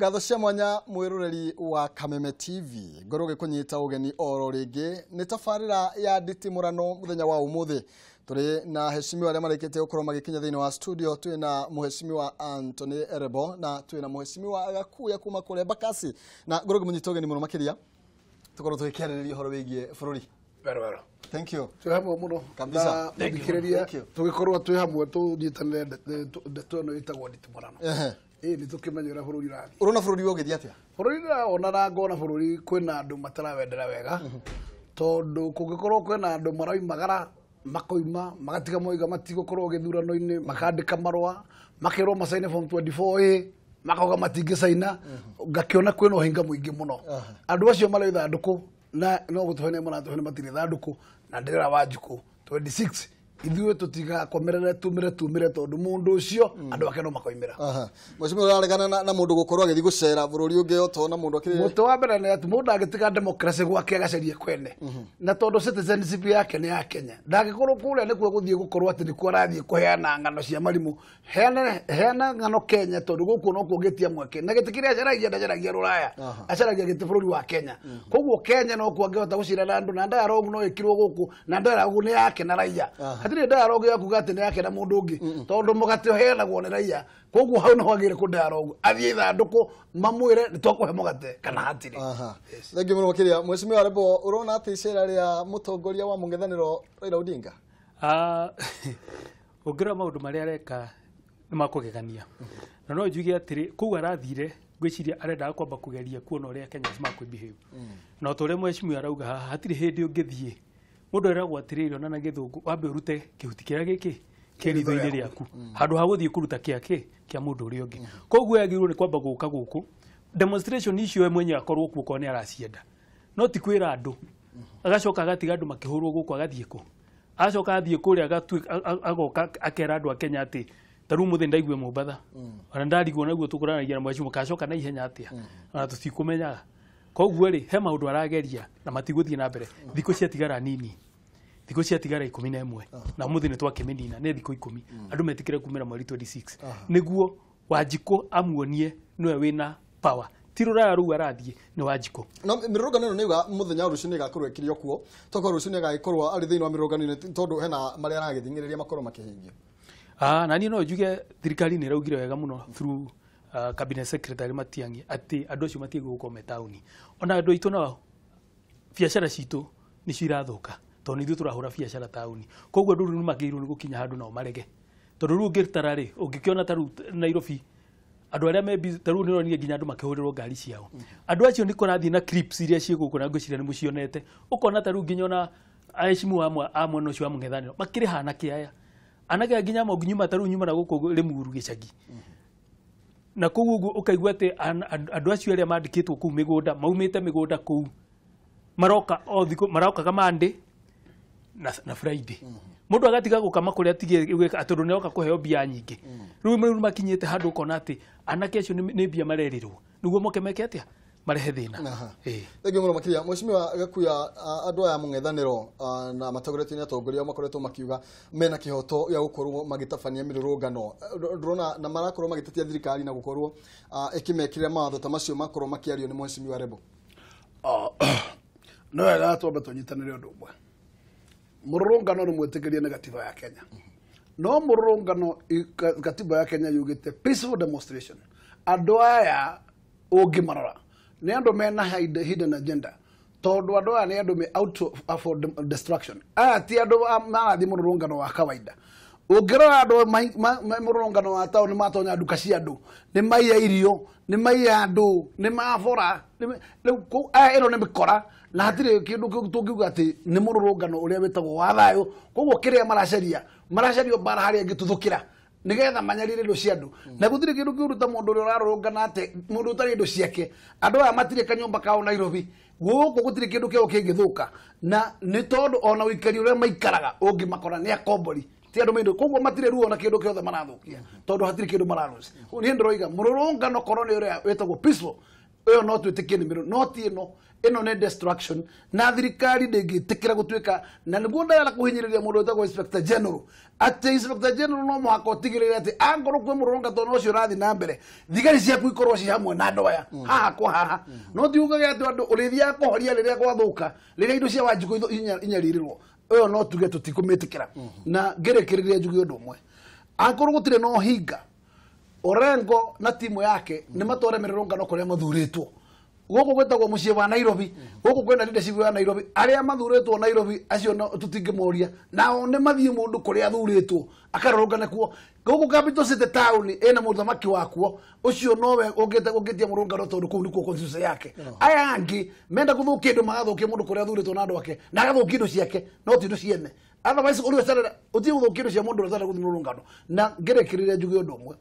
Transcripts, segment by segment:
Ngatho cia mwanya mwiroreri wa Kameme TV ngorwo gikunyita ugeni oro ringi ni tabarira ya nditimurano muthenya wa umuthi. Turi na heshimiwa aria marikite gukorwo magikinya thiini wa studio. Twi na muheshimiwa Anthony Erebo na twi na muheshimiwa Gakuya kuma kuria Bakasi, na ngorwo ngimunyita ugeni muno makiria tukorwo tugikiarĩrĩria ũhoro wĩgiĩ bũrũri. Barabara. Thank you. Twĩ hamwe mũno kabisa. Na mũthikĩrĩria tũgĩkorwo twĩ hamwe tũnyitanĩre ndeto ĩno ĩtagwo nditimũrano. Ĩĩ nĩ tũkĩmenya ũrĩa bũrũri ũrathiĩ. Ũrona bũrũri ũgĩthiĩ atĩa? Bũrũri ndĩrawona na ngona bũrũri kwĩna andũ matarawendera wega, tondũ kũngĩkorwo kwĩna andũ maroimagara makoima magatiga moiga matigũkorwo gĩthurano-inĩ, makandĩka marũa makerwo macaine form 24A makauga matingĩcaina, ngakĩona kwĩna ũhinga mũingĩ mũno. Andũ acio marĩ ithandũkũ na no gũtũhenia maratũhenia matirĩ ithandũkũ, na ndĩrera Wanjikũ 26 ithuĩ tũtigakomerere tumire tumire tondũ mũndũ ũcio andũ ake no makoimĩra. Mheshimiwa, ũraregana na mũndũ gũkorwo agĩthiĩ gũcera bũrũri ũngĩ ũtona mũndũ akĩrĩ mũtĩ wa mbere nĩ atĩ mũndũ angĩtiga democracy gwake agacarie kwene, na tondũ citizenship yake nĩ ya Kenya, ndangĩkorwo kũrĩa nĩkuo gũthiĩ gũkorwo atĩ nĩkuo arathiĩ kũheana ng'ano cia marimũ. Heana ng'ano Kenya tondũ gũkũ nokuo gĩtia mweke, na gĩtĩ kĩrĩa acaragia ndacaragia rũraya, acaragia gĩtĩ bũrũri wa Kenya. Koguo Kenya nokuo angĩhota gũcira na andũ, na dialogue no ĩkirwo gũkũ, na dialogue nĩ yake na raia. Hatirĩ dialogue ya kuga atĩ nĩ yake na mũndũ ũngĩ, tondũ mũgate ũheanagwo nĩ raia. Koguo hau no hagĩrĩire kũ dialogue, athiĩ ithandũkũ mamwĩre nĩ twakũhe mũgate kana hatirĩ. Thank you mũno makĩria. Mheshimiwa Arebo, ũrona atĩ icera rĩa mũtongoria wa mũng'ethanĩro Raila Odinga? Ũngĩrora maũndũ marĩa areka nĩ makũgegania, na no njuge atĩrĩ kũu arathire ngwĩciria arendaga kwamba kũgeria kuona ũrĩa Kenyans makwĩ-behave. Na o ta ũrĩa mheshimiwa arauga haha, hatirĩ hĩndĩ ũngĩthiĩ mũndũ eragwo atĩrĩrĩ ona na gĩthũngũ wambe ũrute kĩhuti kĩrĩa gĩkĩ kĩ ritho-inĩ rĩaku handũ ha gũthiĩ kũruta kĩa kĩ kĩa mũndũ ũrĩa ũngĩ. Koguo yagĩrĩirwo nĩ kwamba gũka gũkũ demonstration icio we mwenyewe akorwo kuo korwo nĩ aracienda, no ti kwĩra andũ agacoka agatiga andũ makĩhũrwo gũkũ agathiĩ kũ, acoka athiĩ kũrĩa agoka akera andũ a Kenya atĩ ta rĩu mũthĩ ndaigue Mombatha, ona ndarigwo naguo tũkũranagia na mheshimiwa kacoka na ihenya atĩa, ona tũtikũmenyaga. Koguo rĩ he maũndũ arageria na matigũthiĩ na mbere. Thikũ ciatigara nini, thikũ ciatigara 11, na ũmũthĩ nĩ twakĩmĩnina nĩ thikũ 10, andũ metĩkĩre kumĩra mweri 26 nĩguo Wanjikũ amuonie nĩwe wĩna power. Ti rũraya rũu arathiĩ nĩ Wanjikũ. No mĩrũrũngano ĩno nĩ yuga mũthenya wa rũciũ nĩ ĩgakorwo ĩkĩrio kuo, tokorwo rũciũ nĩ ĩgagĩkorwo arĩ thĩinĩ wa mĩrũrũngano ĩno tondũ hena marĩa aragĩthing'ĩrĩria makorwo makĩhingio. Na niĩ no njuge thirikari nĩ ĩraugire wega mũno through cabinet secretary Matiang'i atĩ andũ acio matiagĩrĩirwo gũkorwo me taũni. Ona andũ aitũ nao biacara citũ nĩcio irathũka tondũ nĩ ithuĩ tũrahũra biacara taũni. Koguo andũ rĩu nĩ magĩrĩirwo nĩ gũkinya handũ nao marege, tondũ rĩu ũngĩtara rĩ ũngĩkĩona ta rĩu Nairobi andũ arĩa me busy, ta rĩu nĩũronire nginya andũ makĩhũrĩrwo ngari ciao. Andũ acio nĩ kũrathiĩ na clips iria ciĩ gũkũ na ngwĩciria nĩ mũcionete, ũkona ta rĩu nginya ona aheshimiwa amwe a mwena ũcio wa mũng'ethanĩro makĩrĩ anake aya, anake aya nginya amwe nyuma ta rĩu nyuma na gũkũ Limuru gĩcagi, na kũu ũguo ũkaigua atĩ andũ acio arĩa mandĩkĩtwo kũu mĩgũnda maumĩte mĩgũnda kũu maroka o thikũ marokaga Monday na Friday. Mũndũ agatiga gũkama kũrĩa atige gwĩka tondũ nĩoka kũheo mbia nyingĩ. Rĩu rĩu makinyĩte handũ ũkona atĩ anake acio nĩ mbia marerĩrwo nĩguo moke meke atĩa marehe thĩna. Thank you mũno makĩria. Mheshimiwa Gakuya, andũ aya mũng'ethanĩro na matongoretio nĩ atongoria makoretwo makiuga mena kĩhoto gĩa gũkorwo magĩtabania mĩrũrũngano, ndĩrona na marakorwo magĩtetia thirikari na gũkorwo ĩkĩmekĩrĩra mawatho ta macio makorwo makĩario nĩ Mheshimiwa Rebo. No wega twambe tũnyitanĩre ũndũ ũmwe. Mũrũrũngano nĩ mwĩtĩkĩrie nĩ gatiba ya Kenya, no mũrũrũngano gatiba ya Kenya yugĩte peaceful demonstration. Andũ aya ũngĩmarora nĩ andũ mena hidden agenda, tondũ andũ aya nĩ andũ me out for destruction. Aya ti andũ marathiĩ mũrũrũngano wa kawaida. Ũngĩrora andũ mũrũrũngano wa taũni matonya nduka cia andũ, nĩ maiya irio, nĩ maiya andũ, nĩ mabora. Rĩu aya ĩno nĩ mĩkora, na hatirĩ kĩndũ tũngiuga atĩ nĩ mũrũrũngano ũrĩa wĩtagwo wa thayũ. Koguo kĩrĩa maracaria, maracaria mbara harĩa ĩngĩtuthũkĩra nĩgetha manyarire indo cia andũ. Na gũtirĩ kĩndũ kĩũru ta mũndũ ũrĩa ũrarũrũngana atĩ mũndũ ũtarĩ indo ciake. Andũ aya matirĩ kanyũmba kao Nairobi, gũkũ gũtirĩ kĩndũ kĩao kĩngĩthũka, na nĩ tondũ ona ũikari ũrĩa maikaraga ũngĩmakora nĩ akombori, ti andũ maindo. Koguo matirĩ ruo na kĩndũ kĩothe marathũkia tondũ hatirĩ kĩndũ mararũci. Niĩ ndĩroiga mũrũrũngano korwo nĩ ũrĩa wĩtagwo peaceful, Ĩyo no twĩtĩkie nĩ mĩrũ, no ti ĩno. Ĩno nĩ destruction na thirikari ndĩngĩtĩkĩra gũtuĩka, na nĩguo ndĩrenda kũhinyĩrĩria mũndũ wĩtagwo Inspector General, atĩ Inspector General no mũhaka ũtigĩrĩre atĩ angorwo kwĩ mũrũrũngano tondũ ũcio ũrathiĩ na mbere, thigari ciaku ikorwo ci hamwe na andũ aya haha kwa haha. No ti ugage atĩ andũ ũrĩthiaga kũhoria rĩrĩa gwathũka, rĩrĩa indo cia Wanjikũ inyarirĩrwo. Ĩyo no tuge tũtikũmĩtĩkĩra. Na ngĩrĩkĩrĩria njuge ũndũ ũmwe, angorwo gũtirĩ na ũhinga, Orengo na timu yake nĩ matware mĩrũrũngano kũrĩa mathurĩtwo. Gũkũ gwĩtagwo mũciĩ wa Nairobi, gũkũ kwĩna leadership ya Nairobi, arĩa mathurĩtwo Nairobi acio no tũtingĩmoria, nao nĩ mathiĩ mũndũ kũrĩa athurĩtwo akarũrũngane kuo. Gũkũ Capital City town ĩna mũthamaki wakuo, ũcio nowe ũngĩtia mũrũngano tondũ kũu nĩkuo constituency yake. Aya angĩ menda gũthũkia indo magathũkia mũndũ kũrĩa athurĩtwo na andũ ake, na agathũkia indo ciake no ti indo ciene. Otherwise ũrĩa ũtarenda ũtige gũthũkia indo cia mũndũ ũrĩa ũtarenda gũthiĩ mũrũrũngano. Na ngĩrĩkĩrĩria njuge ũndũ ũmwe,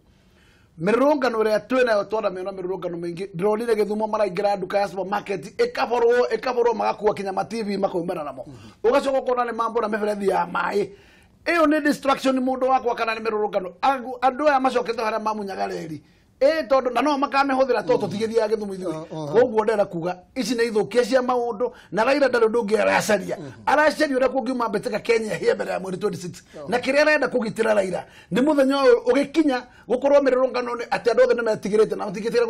mĩrũrũngano ĩrĩa twĩnayo twanamĩona mĩrũrũngano mĩingĩ, ndĩronire Gĩthumo maraingĩra nduka ya supermarket ĩkaborwo magakua kinya ma TV makaumana namo, ũgacoka ũkona nĩ mambũra mĩberethi ya maĩ. Ĩyo nĩ destruction mũndũ wakwa kana nĩ mĩrũrũngano? Andũ aya macokete harĩa mamunyaga reri ĩ tondũ na no makamĩhũthĩra tondũ tũtigĩthiaga Gĩthumo ithuĩ. Koguo ndĩrenda kuga ici nĩ ithũkia cia maũndũ, na Raila ndarĩ ũndũ ũngĩ aracaria, aracaria ũrĩa kũngiuma mbĩtĩka Kenya ĩhĩe mbere ya mweri 26, na kĩrĩa arenda kũgitĩra Raila nĩ mũthenya ũyũ ũgĩkinya gũkorwo mĩrũrũngano nĩ atĩ andũ othe nĩ metigĩrĩte na matingĩtĩkĩra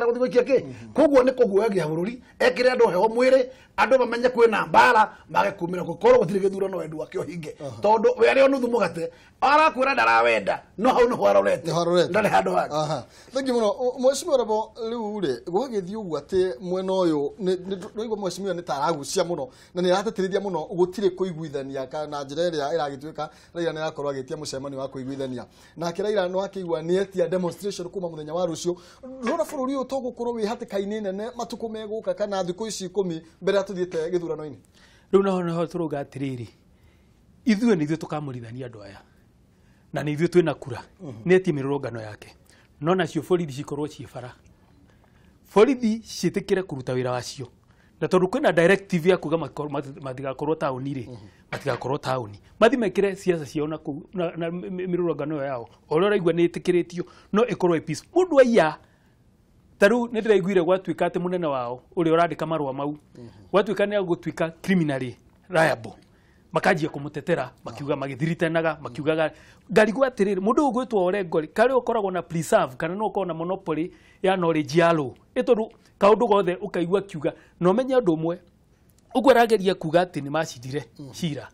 gũthiĩ gũikia kĩ. Koguo nĩ kũguoyagia bũrũri, ekĩre andũ heho mwĩrĩ, andũ mamenye kwĩna mbara, mage kumĩra gũkorwo gũtirĩ gĩthurano wendi wake ũhinge, tondũ we arĩ o nuthu mũgate arakwĩra ndarawenda, no hau nĩho arorete, ndarĩ handũ hangĩ. Thengi mũno mheshimiwa Rebo. Rĩu rĩ gwagĩthiĩ ũguo atĩ mwena ũyũ nĩwaigua mheshimiwa nĩ ta aragucia mũno na nĩ aratetĩrithia mũno gũtirĩ kũiguithania na njĩra ĩrĩa ĩragĩtuĩka Raila nĩ arakorwo agĩtia mũcemanio wa kũiguithania nake Raila nĩ wakĩigua nĩ etia demonstration kuma mũthenya wa rũciũ. Ndũrona bũrũri ũyũ tũgũkorwo wĩ hatĩka-inĩ nene matukũ megũka kana thikũ ici 10 mbere ya tũthiĩte gĩthurano-inĩ? Rĩu naho naho tũrauga atĩrĩrĩ, ithuĩ nĩ ithuĩ tũkamũrithania andũ aya na nĩ ithuĩ twĩna kura, nĩ etie mĩrũrũngano yake, no nacio borithi cikorwo ciĩ bara, borithi ciĩtĩkĩre kũruta wĩra wacio, na tondũ kwĩna directive ya kuga matigakorwo taũni rĩ, matigakorwo taũni, mathi mekĩre siasa ciao na kũu na mĩrũrũngano ĩyo yao o ũrĩa ũraigua nĩ ĩtĩkĩrĩtio, no ĩkorwo ĩ peace. Mũndũ aiya ta rĩu nĩ ndĩraiguire gwatuĩka atĩ mũnene wao ũrĩa ũrandĩka marũa mau gwatuĩka nĩ agũtuĩka criminally liable, makanjia kũmũtetera makiuga magĩthiritanaga makiugaga ngarigwo atĩrĩrĩ, mũndũ ũyũ ũgwĩtwo Orengo rĩ, karĩa ũkoragwo na preserve kana no ũkoragwo na monopoly ya knowledge ya law, ĩ tondũ kaũndũ gothe ũkaigua akiuga. Na ũmenye ũndũ ũmwe, ũguo arageria kuga atĩ nĩ macindire cira,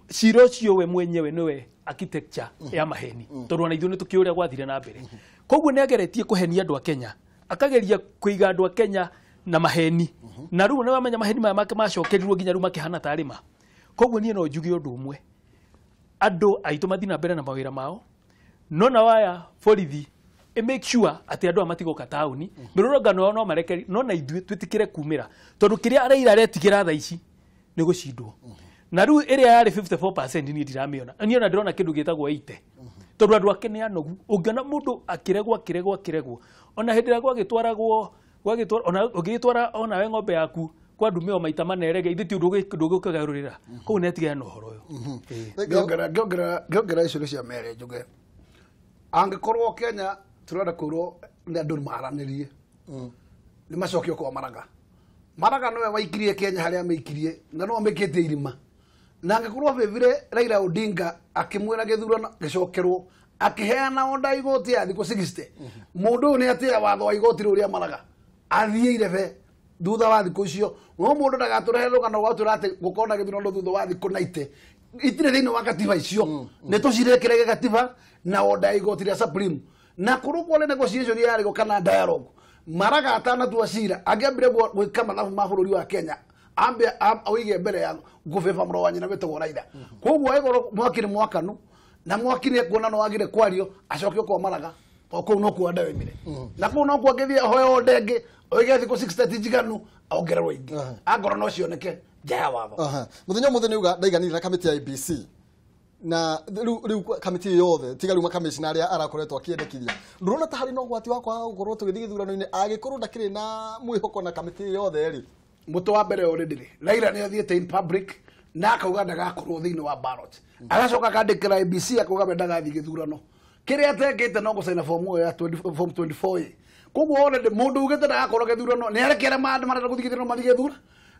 cira ũcio we mwenyewe nĩwe architecture ya maheni, tondũ ona ithuĩ nĩ tũkĩũĩ ũrĩa gwathire na mbere. Koguo nĩ ageretie kũhenia andũ a Kenya, akageria kũiga andũ a Kenya na maheni, na rĩu nĩ wamenya maheni maya make macokerirwo nginya rĩu makĩhana tarĩ ma. Koguo niĩ no njuge ũndũ ũmwe, andũ aitũ mathiĩ na mbere na mawĩra mao, no na waya borithi ĩ make sure atĩ andũ aya matigoka taũni, mĩrũrũngano yao no marekeri, no na ithuĩ twĩtĩkĩre kumĩra, tondũ kĩrĩa Raila aretigĩra thaa ici nĩ gũcindwo. Na rĩu ĩrĩa yarĩ 54% niĩ ndiramĩona, niĩ ona ndĩrona kĩndũ gĩtagwo 80, tondũ andũ ake nĩ anogu. Ũngĩona mũndũ akĩregwo akĩregwo akĩregwo, ona hĩndĩ ĩrĩa gwagĩtwaragwo gwagĩtwara ona ũngĩgĩtwara onawe ng'ombe yaku kwa ndume o maita mana erege, ithuĩ ti ũndũ ndũgũkĩgarũrĩra. Koguo nĩ atigane na ũhoro ũyũ. Ngĩongerera icio cia mere njuge, angĩkorwo Kenya tũrenda kwĩrwo nĩ andũ maranĩrie, nĩ macokio kwa Maraga. Maraga nĩwe waikirie Kenya harĩa amĩikirie na nĩwe amĩkĩtie irima. Na angĩkorwo bĩbire Raila Odinga akĩmwĩra gĩthurano gĩcokerwo, akĩheana onda igoti ya thikũ 60, mũndũ ũyũ nĩ atĩa watho wa igoti rĩu rĩa Maraga athiĩ irebe thutha wa thikũ icio. No mũndũ ndagatũrehe rũgano rwa twĩra atĩ gũkorwo na gĩthurano thutha wa thikũ 90 itirĩ thĩinĩ wa katiba icio, nĩ tũcirekere gatiba na onda ya igoti rĩa Supreme. Na kũrũ kwale negotiation yarĩ kana dialogue, Maraga atanatua cira angĩambire gwĩka mathabu ma bũrũri wa Kenya, ambe oige mbere ya ngũbĩba mũro wa nyina wĩtagwo Raila. Koguo angĩkorwo mwaki nĩ mwakanu na mwaki nĩ ekuona no wagire kwario, acokio kwa Maraga o kũu no kuo andaimire, na kũu no kuo angĩthiĩ ahoe onda ĩngĩ oige thikũ 60 ti njiganu, ongererwo ingĩ angorwo no cioneke nja ya watho. Mũthenya ũmũthĩ nĩ uga ndaiganire na kamĩtĩ ya IEBC, na rĩu kamĩtĩ yothe tiga rĩu makamĩcina arĩa arakoretwo akĩendekithia, ndũrona ta harĩ na ũgwati wa kwaga gũkorwo tũgĩthiĩ gĩthurano-inĩ angĩkorwo ndakĩrĩ na mwĩhoko na kamĩtĩ yothe rĩ? Mũtĩ wa mbere already rĩ, Raila nĩ athiĩte in public na akauga ndagakorwo thĩinĩ wa ballot, agacoka akandĩkĩra IEBC akauga we ndagathiĩ gĩthurano. Kĩrĩa atekĩte no gũcaina form ĩyo ya form 24A. Koguo already mundu ugite ndagakorwo gĩthurano nĩ arekere maandũ marenda gũthiĩ gĩthurano mathiĩ gĩthura.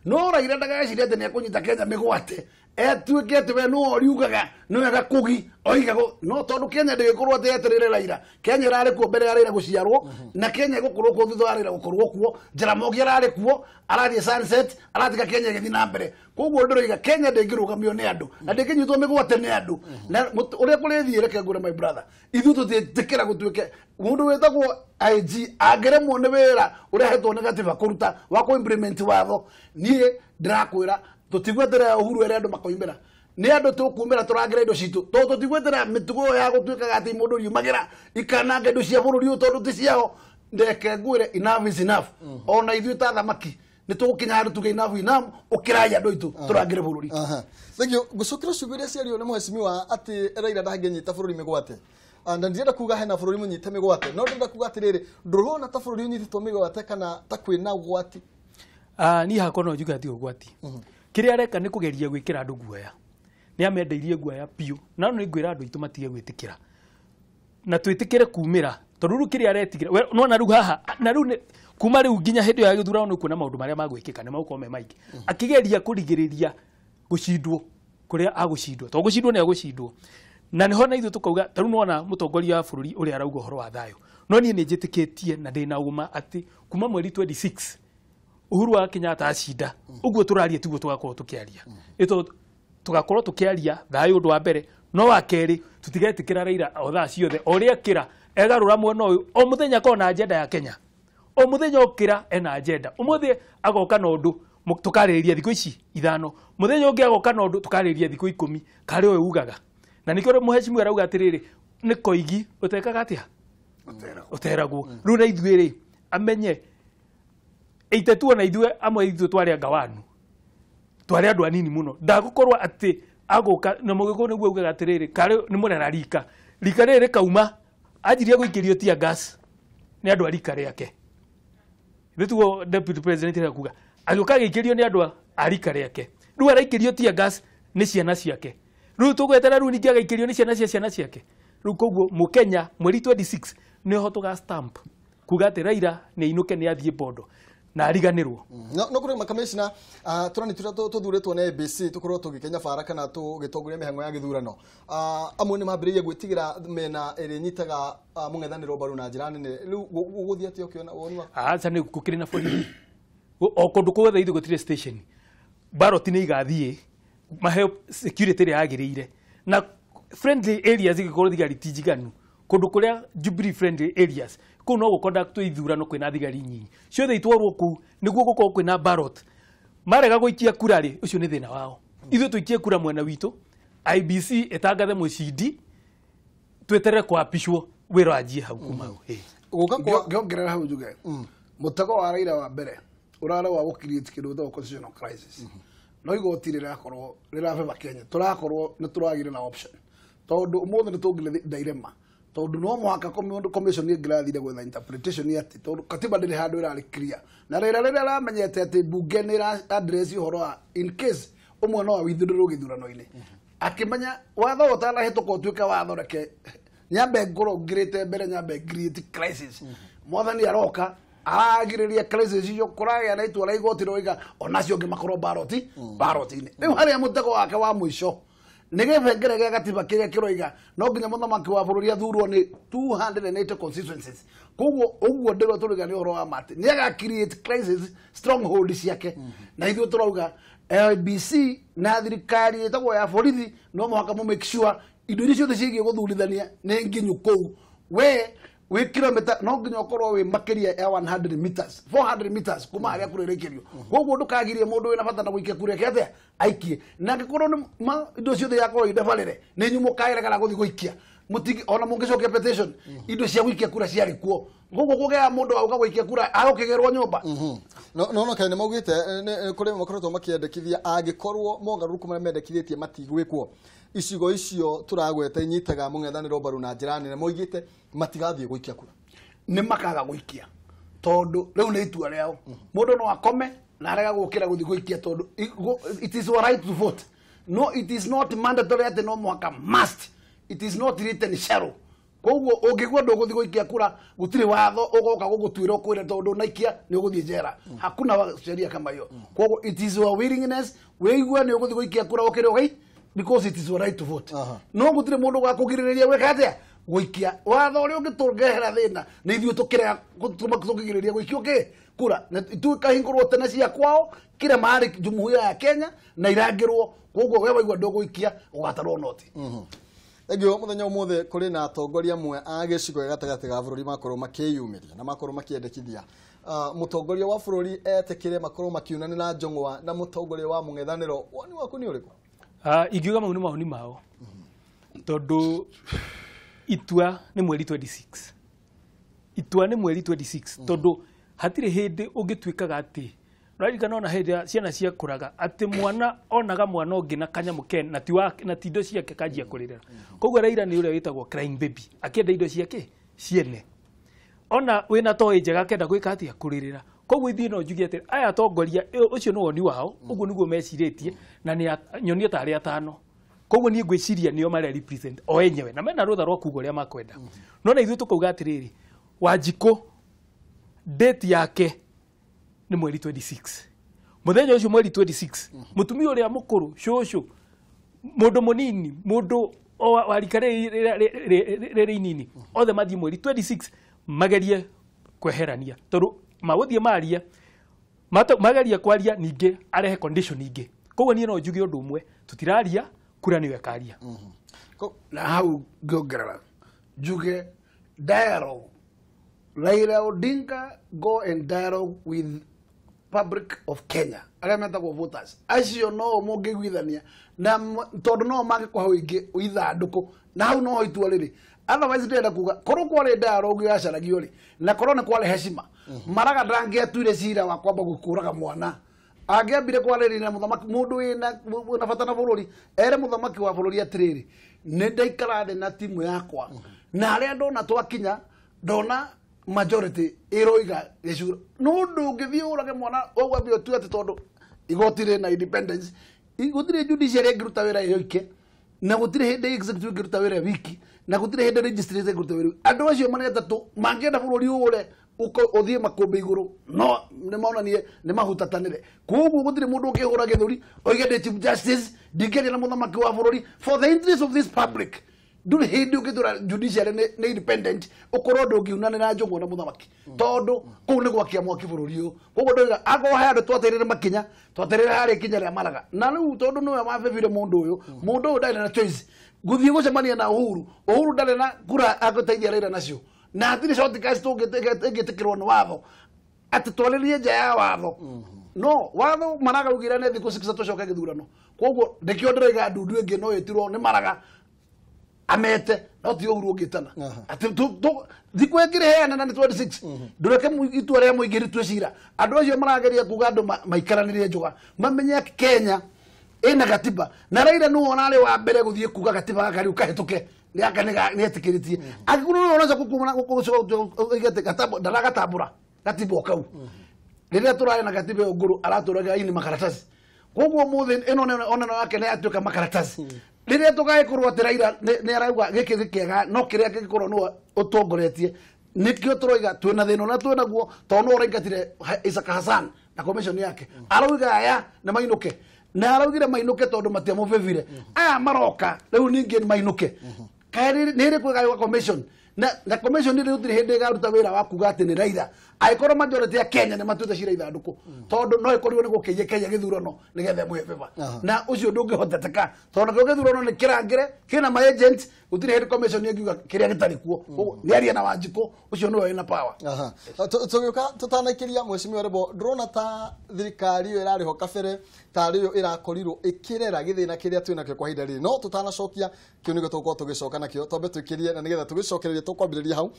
No Raila ndageciria atĩ nĩekũnyita Kenya mĩgwate etuĩke atĩ we nĩwe ũriugaga nĩwe gakugi oiga no tondũ Kenya ndĩgĩkorwo atĩ etereire Raila. Kenya ĩrarĩ kuo mbere ya Raila gũciarwo na Kenya ĩgũkorwo kuo thutha wa Raila gũkorwo kuo. Jaramogi ararĩ kuo arathiĩ sunset aratiga Kenya ĩgĩthiĩ na mbere. Koguo ndĩroiga Kenya ndĩngĩrũgamio nĩ andũ na ndĩngĩnyitwo mĩgwate nĩ andũ. Na ũrĩa kũrĩthiĩ reke ngũre my brother, ithuĩ tũtiĩtĩkĩra gũtuĩke mũndũ wĩtagwo IG angĩremwo nĩ wĩra ũrĩa ahetwo nĩ gatiba kũruta wa kũ implement watho. Niĩ ndĩrakwĩra tũtigweterera Uhuru ere andũ makoimĩra nĩ andũ tũkumĩra tũrangĩra indo citũ tondũ tũtigweterera mĩtugo ĩyo ya gũtuĩkaga atĩ mũndũ riumagĩra ikananga indo cia bũrũri ũyũ tondũ ti ciao. Ndeke ngwĩre enough is enough. Ona ithuĩ ta thamaki nĩ tũgũkinya handũ tuge enough enough ũkĩrai andũ aitũ tũrangĩre bũrũri. Thank you. Ngũcokera ciugo iria ciario nĩ mheshimiwa atĩ Raila ndangĩnyita bũrũri mĩgwate. Na ndirenda kuga hena bũrũri mũnyite mĩgwate no ndĩrenda kuga atĩrĩrĩ ndũrona ta bũrũri ũnyitĩtwo mĩgwate kana ta kwĩna ũgwati? Niĩ hakwa no njuge ti ũgwati. Kĩrĩa areka nĩ kũgeria gwĩkĩra andũ guoya. Nĩ amendeirie guoya biũ na no nĩngwĩra andũ aitũ matige gwĩtĩkĩra na twĩtĩkĩre kumĩra tondũ rĩu kĩrĩa aretigĩra nona rĩu haha na rĩu kuma rĩu nginya hĩndĩ ĩyo ya gĩthurano nĩ kuona maũndũ marĩa magwĩkĩka nĩ magũkorwo me maingĩ. Akĩgeria kũrigĩrĩria gũcindwo kũrĩa agũcindwo tondũ gũcindwo nĩ agũcindwo. Na nĩho na ithuĩ tũkauga ta rĩu nĩwona mũtongoria wa bũrũri ũrĩa arauga ũhoro wa thayũ no niĩ nĩ njĩtĩkĩtie na ndĩna ũma atĩ kuma mweri 26 Uhuru wa Kenyatta acinda ũguo tũraria tiguo tũgakorwo tũkĩaria. Ĩto tũgakorwo tũkĩaria thayũ ũndũ wa mbere no wa kerĩ tũtigetĩkĩra Raila o thaa ciothe o ũrĩa kĩra egarũra mwena ũyũ o mũthenya akorwo na agenda ya Kenya o mũthenya okĩra ena agenda ũmũthĩ agoka na ũndũ tũkarĩrĩria thikũ ici 5 mũthenya ũngĩ agoka na ũndũ tũkarĩrĩria thikũ 10 karĩ ũyũ ugaga. Na nĩkĩo mũheshimiwa arauga atĩrĩrĩ nĩ koigi ũtekaga atĩa ũteragwo. Rĩu na ithuĩ rĩ amenye 82 na ithuĩ amwe ithuĩ twarĩ angawanu twarĩ andũ anini mũno ndagũkorwo atĩ agũka na mũgĩkũyũ nĩguo augaga atĩrĩrĩ karĩ nĩ mũrera rika rika rĩrĩ rĩkauma anjirie gũikĩrio tear gas nĩ andũ a rika rĩake. Ithuĩ tiguo deputy president akuga agĩũka agĩikĩrio nĩ andũ a rika rĩake rĩu araikĩrio tear gas nĩ ciana ciake rĩu tũgweterera rĩu ningĩ agaikĩrio nĩ ciana cia ciana ciake. Rĩu koguo mũkenya mweri 26 nĩho tũga stamp kuga atĩ Raila nĩ ainũke nĩ athiĩ Bondo na ariganĩrwo. No kũrĩ makamishna tũrani tũrĩa tũthurĩtwo nĩ ABC tũkorwo tũgĩkenya bara kana tũgĩtongoria mĩhang'o ya gĩthurano amwe nĩ mambĩrĩirie gwĩtigĩra mĩena ĩrĩa ĩnyitaga mũng'ethanĩro mbaru na njĩra nene. Rĩu gũgũthiĩ atĩa ũkĩona woni waku? Aca nĩ gũkĩrĩ na borithi o kũndũ guothe ithuĩ gũtirĩ station ballot nĩ igathiĩ maheo security ĩrĩa yagĩrĩire na friendly areas igĩkorwo thigari ti njiganu kũndũ kũrĩa Jubilee friendly areas kũu no gũconductwo ithurano kwĩna thigari nyinyi ciothe itwarwo kũu nĩguo gũkorwo kwĩna ballot. Marega gũikia kura rĩ ũcio nĩ thĩna wao. Ithuĩ tũikie kura mwena witũ IBC ĩtangathe mũcindi tweterere kwapishwo wĩra wanjie hau kuma hau. Ngĩongerera hau njuge mũtego wa Raila wa mbere ũrarĩ wa gũ create kĩndũ gĩtagwo constitutional crisis. No igoti rĩrakorwo rĩrabeba Kenya tũrakorwo nĩ tũragire na option tondũ ũmũthĩ nĩ tũngĩre dilemma tondũ no mũhaka commission ĩngĩrathire gwetha interpretation atĩ tondũ katiba ndĩrĩ handũ ĩrarĩ clear na Raila rĩrĩa aramenyete atĩ mbunge nĩ ĩra address ũhoro wa in case ũmwe no awithũrĩrwo gĩthurano-inĩ akĩmenya watho ũtanahĩtũka ũtuĩke watho reke nyambe ngorwo ngirĩte mbere nyambe create crisis. Mwathani aroka aragirĩria crisis icio kũragĩa na itua rĩa igoti roiga onacio angĩ makorwo baroti-inĩ. Rĩu harĩa mũtego wake wa mũico nĩ gĩbengere gĩa gatiba kĩrĩa kĩroiga no nginya mũthamaki wa bũrũri athurwo nĩ 280 constituencies. Koguo ũguo ndĩrwo tũrauga nĩ ũhoro wa matĩ nĩ aga create crisis stronghold ciake na ithuĩ tũrauga IBC na thirikari ĩtagwo ya borithi no mũhaka mũ make sure indo iria ciothe ciĩgiĩ gũthurithania nĩ nginyu kũu. We wĩ kilomita no nginya ũkorwo wĩ makĩria ya 100 meters 400 meters kuma harĩa kũrĩrĩkĩrio. Koguo ndũkagirie mũndũ wĩna bata na gũikia kura yake atĩa aikie na angĩkorwo nĩ indo ciothe yakorwo indabarĩre nĩ inyuĩ mũkaĩregana gũthiĩ gũikia mũtigi ona mũngĩcokia petition indo cia gũikia kura ciarĩ kuo. Koguo kũgĩa mũndũ auga gũikia kura agũkĩgerwo nyũmba. No kaĩ nĩ maugĩte kũrĩ makoretwo makĩendekithia angĩkorwo mogarũrũku marĩa mendekithĩtie matigwĩkwo icigo icio tũragweta inyitaga mũng'ethanĩro mbaru na njĩra nene moigĩte matigathiĩ gũikia kura nĩ makaga gũikia tondũ rĩu nĩ itua rĩao. Mũndũ no akome na arega gũkĩra gũthiĩ gũikia tondũ it is your right to vote. No, it is not mandatory atĩ no mũhaka must. It is not written shall. Koguo ũngĩgua ndũgũthiĩ gũikia kura gũtirĩ watho ũgoka gũgũtuĩra ũkwĩre tondũ ndũnaikia nĩ ũgũthiĩ njera. Hakuna sheria kama hiyo. Koguo it is your willingness wĩigue nĩ ũgũthiĩ gũikia kura ũkĩrĩ ũgai because it is your right to vote. No gũtirĩ mũndũ ũgakũgirĩrĩria gwĩka atĩa gũikia. Watho ũrĩa ũngĩtũrehera thĩna nĩ ithuĩ tũkĩrega tũkĩgirĩrĩria gũikio kĩ kura na ikahingũrwo tene cia kwao kila mahali jumuiya ya Kenya na irangĩrwo. Koguo we waigua ndũgũikia ũgatarwo noti. Thengio muthenya umuthi kuri na atongoria amwe a gĩcigo gĩa gatagatĩ ga bũrũri makorwo makĩyumĩria na makorwo makĩendekithia mũtongoria wa bũrũri etĩkĩre makorwo makiunanĩra njong'wa na mũtongoria wa mũng'ethanĩro. Woni waku nĩ ũrĩkũ? Ingiuga mau nĩ mawoni mao tondũ itua nĩ mweri 26. Itua nĩ mweri 26 tondũ hatirĩ hĩndĩ ũngĩtuĩkaga atĩ ũraririkana ona hĩndĩ ciana ciakũraga atĩ mwana onaga mwana ũngĩ na kanyamũ ke na ti wake na ti indo ciake kanjia kũrĩrĩra. Koguo Raila nĩ ũrĩa wĩtagwo crying baby akĩenda indo ciake ciene ona wĩna toy njega akenda gwĩka atĩa kũrĩrĩra. Koguo ithuĩ no njuge atĩ aya atongoria ũcio nĩ woni wao ũguo nĩguo mecirĩtie na nĩ nyonie tarĩ atano. Koguo niĩ ngwĩciria nĩo marĩa represent o enyewe na mena rũtha rwa kuga ũrĩa makwenda. No na ithuĩ tũkauga atĩrĩrĩ Wanjikũ date yake nĩ mweri 26. Mũthenya ũcio mweri 26 mũtumia ũrĩa mũkũrũ cũcũ mũndũ mũnini mũndũ wa rika rĩrĩ inini othe mathiĩ mweri 26 magerie kweherania tondũ magũthiĩ maria mageria kwaria ningĩ arehe condition ingĩ. Koguo niĩ no njuge ũndũ ũmwe tũtiraria kura nĩyo ĩkaria. Na hau ngĩongerera njuge dialogue. Raila Odinga go and dialogue with public of Kenya arĩa metagwo voters acio no mũngĩiguithania na tondũ no mangĩkũhe ũingĩ ithandũkũ na hau noho itua rĩrĩ. Otherwise ndĩrenda kuga korwo kwarĩ dialogue yacaragio rĩ na korwo nĩ kwarĩ heshima Maraga ndangĩatuire cira wa kwamba gũkũraga mwana angĩambire kwarĩrĩria na mũthamaki mũndũ wĩna bata na bũrũri ere mũthamaki wa bũrũri atĩrĩrĩ nĩ ndaikara thĩ na timu yakwa na harĩa ndona twakinya ndona majority iroiga gĩcuro no ndũngĩthiĩ ũrage mwana ũgwambia ũtue atĩ tondũ igoti rĩna independence gũtirĩ judiciary ĩngĩruta wĩra ĩyoike na gũtirĩ hĩndĩ executive ĩngĩruta wĩra wiki na gũtirĩ hĩndĩ legislature ĩngĩruta wĩra. Andũ acio marĩ atatũ mangĩenda bũrũri ũre ũthiĩ makũmbĩ igũrũ no nĩ monanie nĩ mahutatanĩre. Koguo gũtirĩ mũndũ ũngĩhũra gĩthũri oige ndĩ chief justice ndingĩaria na mũthamaki wa bũrũri for the interest of this public. Ndũrĩ hĩndĩ ũngĩtũra judiciary nĩ independent ũkorwo ndũngiunanĩra njũng'wa na mũthamaki tondũ kũu nĩ gwakia mwaki bũrũri ũyũ. Koguo ndauga akorwo he andũ twatereire makinya twatereire harĩa ikinya rĩa Maraga na rĩu tondũ nĩwe wabebire mũndũ ũyũ mũndũ ũyũ ndarĩ na choice gũthiĩ gũcemania na Uhuru. Uhuru ndarĩ na kura agũteithia Raila nacio na hatirĩ shortcuts tũngĩtĩkĩrwo nĩ watho atĩ twarĩrie nja ya watho. No watho Maraga augire nĩ thikũ 6 tũcoke gĩthurano. Koguo nĩkĩo ndĩroiga ndundu ĩngĩ no ĩtirwo nĩ Maraga amete no ti Uhuru ũngĩtana atĩ thikũ ĩngĩrĩheana na nĩ 26 ndũreke itua rĩa mũingĩ rĩtue cira. Andũ acio marageria kuga andũ maikaranĩrie njũga mamenye Kenya ĩna gatiba na Raila nĩwe ũrarĩ wa mbere gũthiĩ kuga gatiba gaka rĩu kahĩtũke nĩ etĩkĩrĩtie. Angĩkorwo nĩwe ũracoka ndaragatambũra gatiba o kau rĩrĩa tũrarĩ na gatiba ĩyo ngũrũ aratũraga ini makaratasi. Koguo ũmũthĩ ĩno oneno yake nĩ yatuĩka makaratasi. Rĩrĩa tũgagĩkorwo atĩ Raila nĩ arauga gĩkĩ nĩ kĩega no kĩrĩa kĩngĩkorwo nĩwe ũtongoretie nĩkĩo tũroiga twĩna thĩna ũrĩa twĩnaguo tondũ nĩwe ũraingatire Isaka Hassan na commission yake arauga aya nĩ mainũke na araugire mainũke tondũ matiamũbebire aya maroka rĩu ningĩ mainũke kaĩ nĩ ĩrĩkũ ĩgagĩũka commission na commission nĩ gũtirĩ hĩndĩ ĩgaruta wĩra wa kuga atĩ nĩ Raila angĩkorwo majority ya Kenya nĩ matuĩte cira ithandũkũ tondũ no ĩkorirwo nĩ gũkĩiye Kenya gĩthurano nĩgetha ĩmũhe favor na ũcio ndũngĩhoteteka tondũ nakĩo gĩthurano nĩ kĩrangĩre kĩna ma agent gũtirĩ hĩndĩ commission ĩngiuga kĩrĩa gĩtarĩ kuo. Koguo nĩarie na Wanjikũ ũcio nĩwe wĩna power. Tũgĩũka tũtanaikĩria Mheshimiwa Rebo ndũrona ta thirikari ĩyo ĩrarĩho kabere tarĩ yo ĩrakorirwo ĩkĩrera gĩthĩna kĩrĩa twĩnakĩo kwa ihinda rĩrĩ no tũtanacokia kĩu nĩguo tũgũkorwo tũgĩcoka nakĩo twambe twĩkĩrie na nĩgetha tũgĩcokererie tũkwambĩrĩria hau.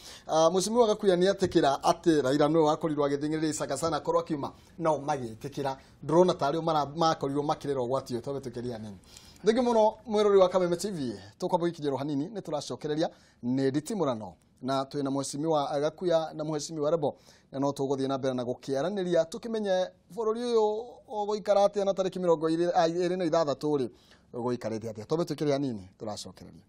Mheshimiwa Gakuya nĩ etĩkĩra atĩ Raila nĩwe wakorirwo agĩthing'ĩrĩria Isaka sana akorwo akiuma no magĩtĩkĩra ndũrona tarĩ o makorirwo makĩrera ũgwati ũyũ twambe twĩkĩrie hanini. Thengiũ mũno mwĩrori wa Kameme TV tũkwamba gũikinyĩrwo hanini nĩ tũracokereria nĩ nditimũrano na twĩna Mheshimiwa Gakuya na Mheshimiwa Rebo na no tũgũthiĩ na mbere na gũkĩaranĩria tũkĩmenye bũrũri ũyũ ũgũikara atĩa na tarĩki 26 rĩ ũgũikarĩte atĩa twambe twĩkĩre hanini tũracokereria.